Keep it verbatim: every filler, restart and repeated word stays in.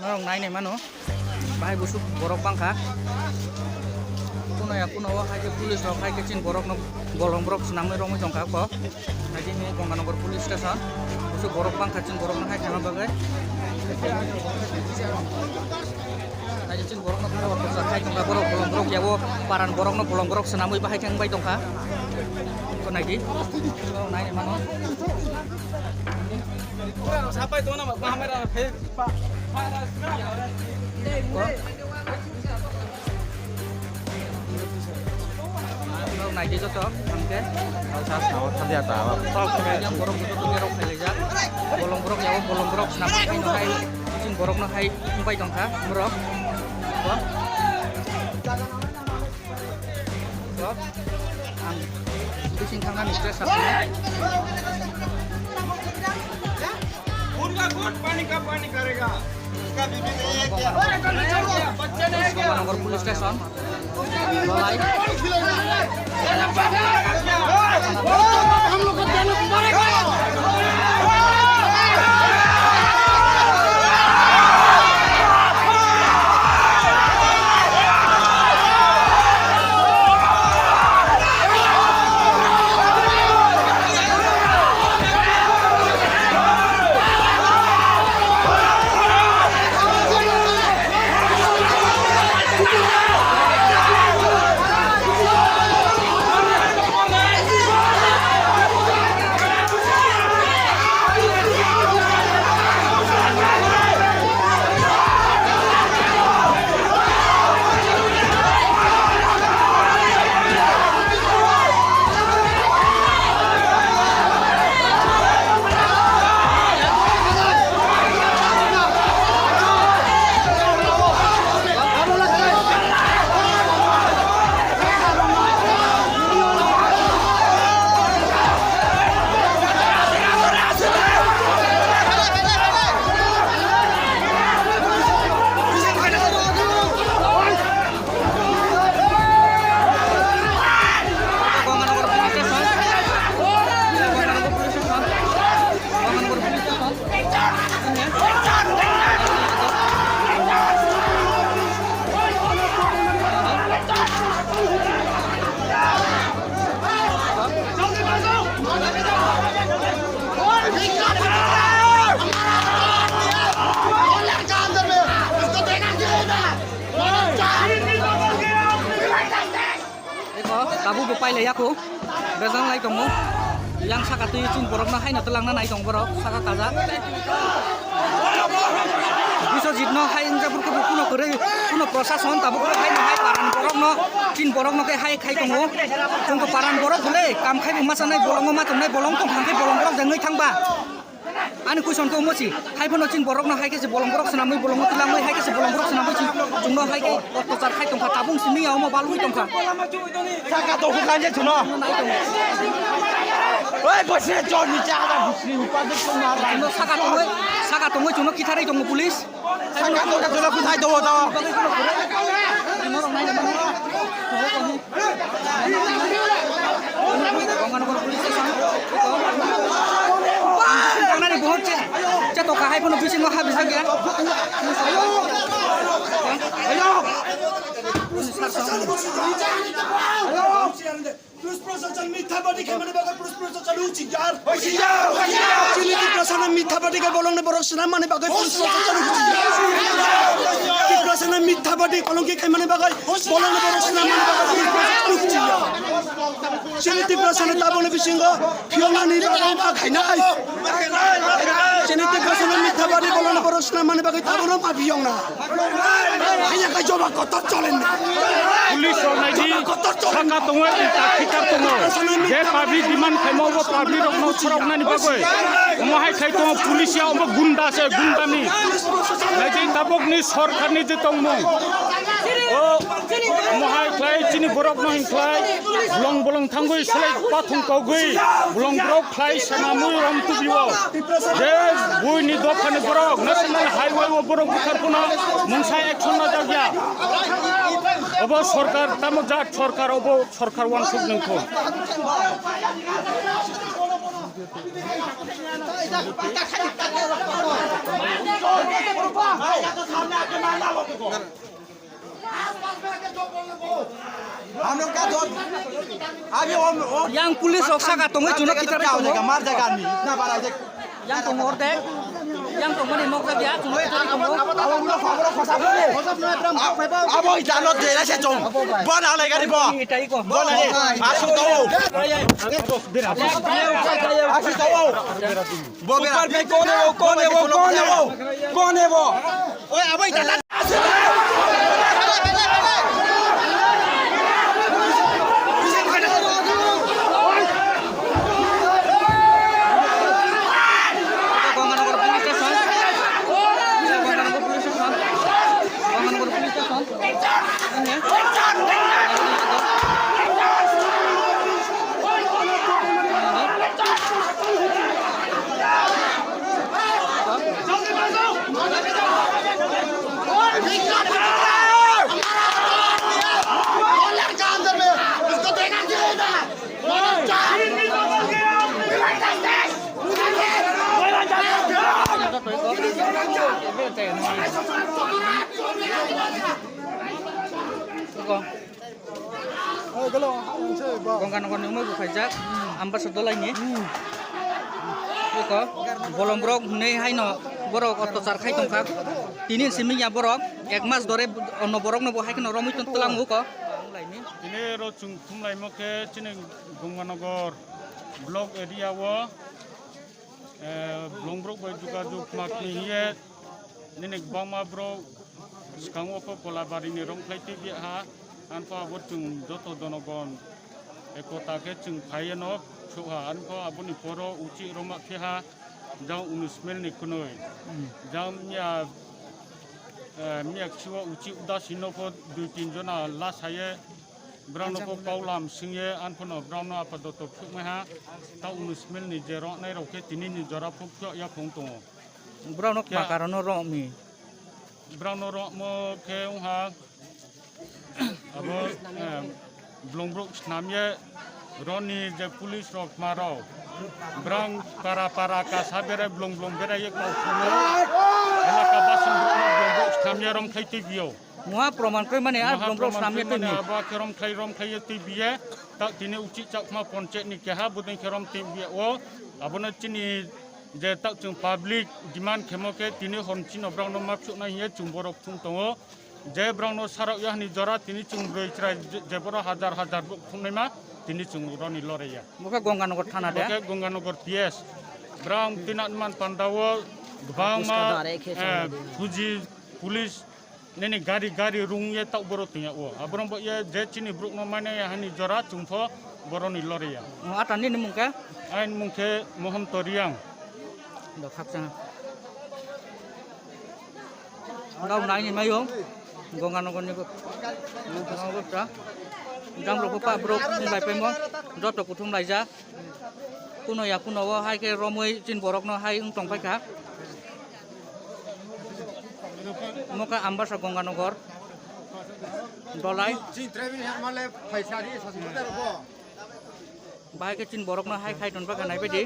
Norok nai nai mano, bahai busuk borok bangkha. Kuno ya kuno o hai khe police rok hai khe chini borok no bolong borok swnamwi romwi tongkha kok. Hai khe ni Ganganagar police station, busuk borok bangkha chini borok no hai khaima bagwi. Hai khe chini borok no khai tongkha borok bolong borok ya o paran borok no bolong borok swnamwi bahai khe wngbai tongkha. Ko nai di, nai nai mano. Naidi joto, hamke. Sa sabo thadi ata, tok thani. Yang borok joto tongya rok khailai jak. Bolong borok yago, bolong borok swnam khai no hai, chini borok no hai, wngpai tongkha, borok. Ang bising thangnani stress sakha. मुर्गा कौन पानी का पानी करेगा? उसका बीबी नहीं है क्या? बच्चे नहीं है क्या? Ganganagar police station. Lalai. हम लोग को देना पड़ेगा। Eko, tabuk bo pailai ya kho. Bejang lai tongo. Yang saka twi chini borok no haino twlangna nai tong borok, saka kaja. Biswajit no hai wngjakrwkhe bo kuno kwrwi, kuno prosason tabuk bo haino hai paran borok no, chini borok no khe hai khai tongo. Chwng to paran borok bole, kam khai bo ma chanai, bolongo ma tongnai, bolong tong thangkhe bolong borok jengwi thangba. Ani question khe omo si, hai phano chini borok no hai khe se bolong borok swnamwi, bolongo twlangwi, hai khe se bolong borok swnamwi chini, chwng no hai khe ottochar khai tongkha, tabung simi ya omo balwi tongkha. Saka tongkha kanje chwng no. Oi, bosi chor ni cha da, bosi upadhyay ko mar raha hai. Chwng no saka tongwi, saka tongwi chwng no kitharwi tongo police. Saka tongkha chwng no kuthai tongo to. Tangnani buhut che, che tokha hai phano bisingo ha bijak ya. Police proshashan mithabadi khaimani bagwi police proshashan hushiyar. Hushiyar, hushiyar. Chini Tiprasano mithabadi khe bolongni borok swnam mani bagwi police proshashan hushiyar. Tiprasano mithabadi kolongki khaimani bagwi bolongni borok swnam mani bagwi police proshashan hushiyar. Chini Tiprasano tabukni bisingo phiyoknani bagwi ma khainai. Chini Tiprasano mithabadi bolongni borok swnam mani bagwi tabukno ma phiyokna. Hanya ka joba kotor cholen na. Police rok nai di, joba kotor cholen na. Saka tongo, ita khitar tongo. Je public demand khaimo bo public rok no khorok nani bagwi. Omo hai khai tongo police ya, omo gunda se gunda ni. Nai di tabuk ni sorkar ni je tongmung. O, omo hai khlai chini borok no hin khlai. Bolong bolong thangwi selai pathung kogwi. Bolong borok khlai sanamwi rom tubio. Je buini dophani borok national highway o borok bukhar phano mungsa action na jakya. Obo sorkar tamo jat sorkar, obo sorkar wansuk nungkho. Yang police rok saka tongwi chuno kitar bai tongo. Mar jaga ni na bara je. Yang tongo orde. Yang tongo ni nok jaga chuno kitar tongo. Abo ita no de la se chong. Bo na le gari bo. Bo na le. Asu to. Asu to. Bo bera. Kone bo, kone bo, kone bo. Kone bo. Oi, abo ita. Ganganagar police station. Ganganagar police station. Ganganagar police station. Gongkha nokor ni wngwi bo khaijak, Ambasa Dolai ni. Eko bolong borok hinwi haino borok ottachar khai tongkha. Tini simi ya borok ek mas dore ono borok no bo hai kheno romwi tong tlang uko. Tini ro chwng thumlaimo khe chini Gongkha nokor block area o. Eh, Blongbrok bai jogajog ma khe hiye nini kwbangma borok swkango kho Kolabari ni romkhlai twi biya ha, anpho abo chwng joto jonogon ekota khe chwng phaiye no sukha, anpho aboni poro uchi roma khe ha jang unis mil ni kwnwi jang miya, eh, miya kisiwo uchi udasi no pho dui tin jona la saye. Brao no kok kau lam singye, anphono brao no apadoto phukmai ha, ta unis mil ni je roknai rok khe tini ni jora phuk phiyok ya phung tongo. Brao no kma karon no rok mi? Brao no rokmo khe wngha, abo, eh, blongbrok snam ye roni je police rok ma rok. Brang para para kasa berai blong blong berai ye kau phungo. Elaka basing brok no blongbrok snam ye rom khai twi biyo. Muha proman koi mani a Muha blong brok proman snam ye koi twi mani mi. Abo khe rom khai rom khai ye twi biye. Tak tini uchi chakma ponche ni keha budeng khe rom twi biye o. Abono chini je tak chwng public demand khemo khe tini hon chino brao no mapsuk na hiye chwng borok thung tongo. Je brao no sarok ya hani jora tini chwng bwchwrai je, je boro hajar hajar bo thung nai ma tini chwng roni lore ya. Bo khe Gongkha nokor thana de? Bo khe Gongkha nokor P S. Brao tini man panda o gbangma, eh, fuji police nini gari, gari rung ye tak boro tong ya o. Aborok bo ye je chini borok no mane ya hani jora chwng pho boroni lore ya. O, ata nini mung khe? Aini mung khe Mohonto Riang. Do khakchang. Nao nai ni mayo. Gongkha nokor ni bo. Nokor ta. Jang rok pa borok thum lai paimo. Joto kuthum lai ja. Kuno ya kuno o hai khe romwi chini borok no hai wng tong pai kha. Moka Ambasa Gongkha nokor. Dolai. Bahai khe chini borok no hai khai ton pai kha nai bai di.